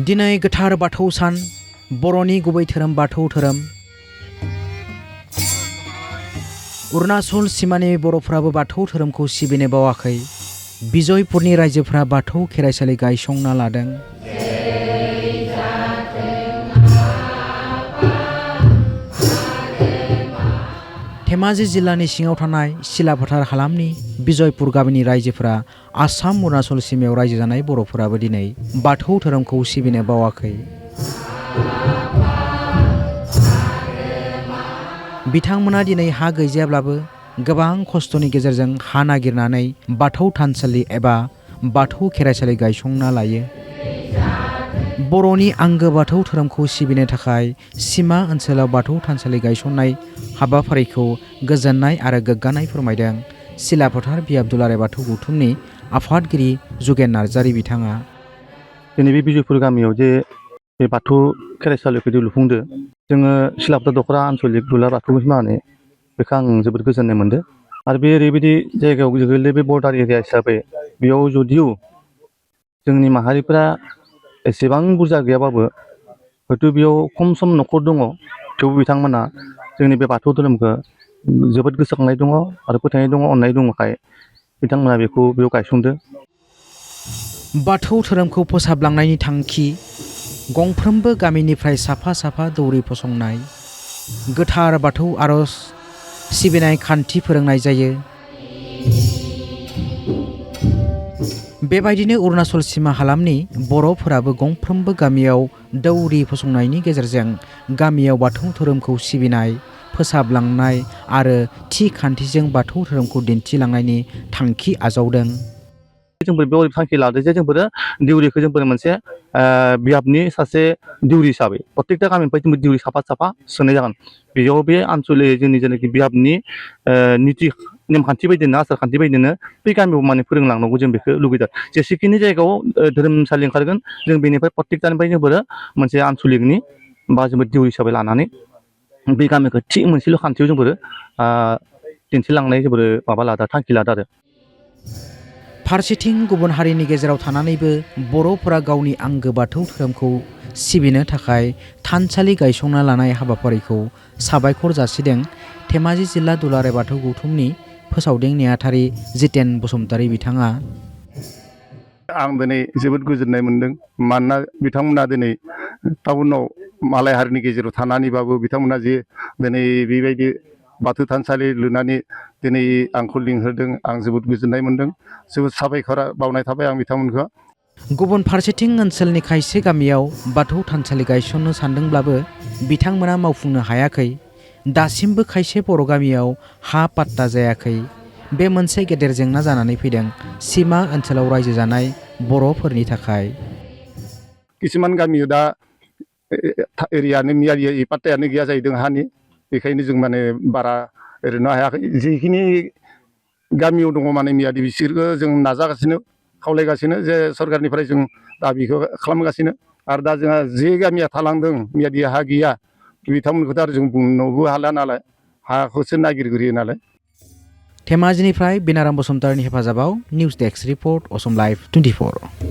दिनै गोथार बाथौ सान बर'नि गुबै धोरोम बाथौ धोरोम। अरुणाचल सिमानि बर'फोराबो बाथौ धोरोमखौ सिबिनो बावाखै। बिजयपुरनि रायजोफोरा बाथौ खेराइसालि गायसंना लादों। धेमाजि जिल्लानि सिङाव थानाय सिलाफोथार हालामनि बिजयपुर गामिनि रायजोफोरा आसाम अरुणाचल सिमायाव रायजो जानाय बर'फोराबो दिनै बाथौ धोरोमखौ सिबिनो बावाखै। बिथांमोना दिनै हा गैजायाब्लाबो गोबां खस्थ'नि गेजेरजों हा नागिरनानै बाथौ थानसालि एबा बाथौ खेराइसालि गायसंना लायो। बर'नि आंगो बाथौ धोरोमखौ सिबिनो थाखाय सिमा ओनसोलाव बाथौ थानसालि गायसननाय हाबाफारिखौ गोजोननाय आरो गोग्गानाय फोरमायदों सिलाफोथार बियाब दुलाराय बाथौ गौथुमनि आफादगिरि जुगेन नार्जारि बिथाङा। दिनै बे बिजयपुर गामियाव जे बे बाथौ खेराइसालिखौ लुफुंदो, जोङो सिलाफोथार दख'रा आन्सलिक दुलाराय बाथौ होननानै बेखौ आं जोबोद गोजोननाय मोन्दों। आरो बे ओरैबायदि जायगायाव गोग्लैयो, बे बर्डार एरिया हिसाबै बेयाव जुदिও जोंनि माहारिफोरा एसेबां बुरजा गैयाबाबो हयथ' बेयाव खम सम न'खर दङ, थेवबो बिथांमोना जोंनि बे बाथौ धोरोमखौ जोबोद गोसोखांनाय दङ आरो फोथायनाय दङ, अननाय दङखाय बिथांमोना बेखौ बेयाव गायसनदों। बाथौ धोरोमखौ फोसाबलांनायनि थांखि गंफ्रोमबो गामिनिफ्राय साफा साफा दौरि फसंनाय, गोथार बाथौ आरज सिबिनाय खान्थि फोरोंनाय जायो। बेबायदिनो अरुणाचल सिमा हालामनि बर'फोराबो गंफ्रोमबो गामियाव दौरि फसंनायनि गेजेरजों गामियाव बाथौ धोरोमखौ सिबिनाय, फोसाबलांनाय आरो थि खान्थिजों बाथौ धोरोमखौ दिन्थिलांनायनि थांखि आजावदों। जोंफोर बेयाव थांखि लादों जे जोंफोर दिउरिखौ जोंफोर मोनसे बियाबनि सासे दिउरि हिसाबै प्रत्येकटा गामिनिफ्राय जोंबो दिउरि साफा साफा सोनाय जागोन। बेयाव बे आनसलिक जोंनि जेनाखि बियाबनि निति नेमखान्थि बायदिनो आसार खान्थि बायदिनो बे गामियाव माने फोरोंलांनांगौ, जों बेखौ लुगैदों। जेसेखिनि जायगायाव धोरोमसालि ओंखारगोन जों बेनिफ्राय प्रत्येकटानिफ्राय जोंफोर मोनसे आनसलिकनि बा जोंबो दिउरि हिसाबै लानानै बे गामिखौ थि मोनसेल' खान्थियाव जोंफोर दिन्थिलांनाय जोंफोर माबा लादों, थांखि लादों आरो। फारसेथिं गुबुन हारिनि गेजेराव थानानैबो बर'फोरा गावनि आंगो बाथौ धोरोमखौ सिबिनो थाखाय थानसालि गायसंना लानाय हाबाफारिखौ साबायखर जासिदों धेमाजि जिल्ला दुलाराय बाथौ गौथुमनि फोसावदिं नेहाथारि जितेन बसुमतारी बिथाङा। आं दिनै जोबोद गोजोननाय मोन्दों, मानोना बिथांमोना दिनै टाउनाव मालाय हारिनि गेजेराव थानानैबाबो बिथांमोना जे दिनै बेबायदि बाथौ थानसालि लुनानै दिनै आंखौ लिंहरदों, आं जोबोद गोजोननाय मोन्दों। जोबोद साबायखर बावनाय थाबाय आं बिथांमोनखौ। गुबुन फारसेथिं ओनसोलनि खायसे गामियाव बाथौ थानसालि गायसननो सानदोंब्लाबो बिथांमोना मावफुंनो हायाखै। दासिमबो खायसे बर' गामियाव हा पाट्टा जायाखै। बे मोनसे गेदेर जेंना जानानै फैदों सिमा ओनसोलाव रायजो जानाय बर'फोरनि थाखाय। किसुमान गामियाव दा एरियानो मियारि पाट्टायानो गैया जाहैदों हानि, बेखायनो जों माने बारा ओरैनो हायाखै। जिखिनि गामियाव दङ माने मियादि, बिसोरखौ जों नाजागासिनो, खावलायगासिनो जे सरकारनिफ्राय जों दाबिखौ खालामगासिनो। आरो दा जोंहा जे गामिया थालांदों मियादि हा गैया, बिथांमोनखौथ' आरो जों बुंनोबो हाला नालाय, हाखौसो नागिरग्रोयो नालाय। धेमाजिनिफ्राय बिनाराम बसुमतारीनि हेफाजाबाव news desk report Assam live 24।